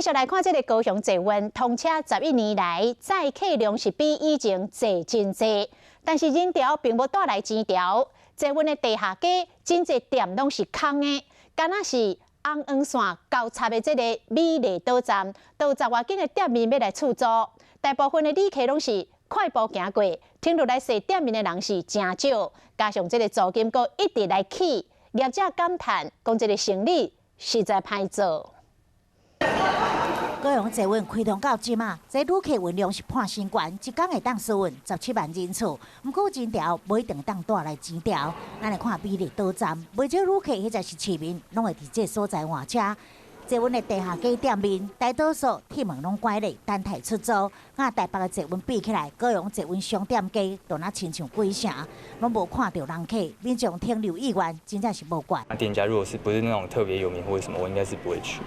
續來看這个高雄捷運通車11年來，載客量是比以前濟真濟，但是人潮並無帶來錢潮。捷運的地下街真濟店攏是空的，敢若是紅黃線交叉的這个美麗島站，都有十外間的店面欲來出租，大部分的旅客攏是快步行過，停落來踅店面的人是誠少，加上這个租金閣一直來起，業者感嘆講這个生意實在歹做。高雄捷運開通到這馬，這旅客運量是破新高，一工會當輸運17萬人次。毋過人潮無一定會當帶來錢潮。咱來看美麗島站，袂少旅客或者是市民，攏會佇這所在換車。捷運的地下街店面，大多數鐵門攏關咧，等待出租。佮台北的捷運比起來，高雄捷運商店街就若親像鬼城，攏無看著人客，民眾停留意願真正是無懸。那店家如果是不是那種特別有名或者什麼，我應該是不會去。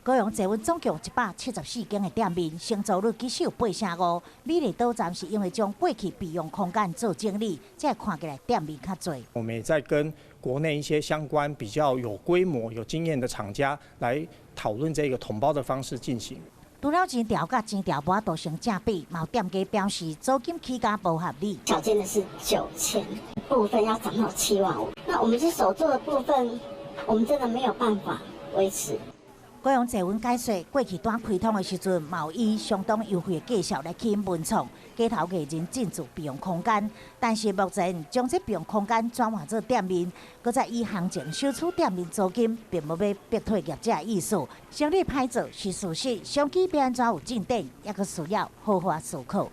高雄捷運總共174間的店面，承租率其實有8成5。美麗島站是因為將過去備用空間做整理，才會看起來店面較濟。我們也在跟國內一些相關比較有規模、有經驗的廠家來討論這個統包的方式進行。除了人潮佮錢潮無法度成正比，嘛有店家表示租金起價無合理。小間的是9000，部分要漲到7萬5，那我們是手作的部分，我們真的沒有辦法維持。高雄捷運解說，過去剛開通的時陣，嘛有以相當優惠的價數來吸引文創街頭藝人進駐備用空間。但是目前將這備用空間轉換做店面，閣再以行情收取店面租金，並無欲逼退業者的意思。生意歹做是事實，商機欲按怎有進展，猶閣需要好好思考。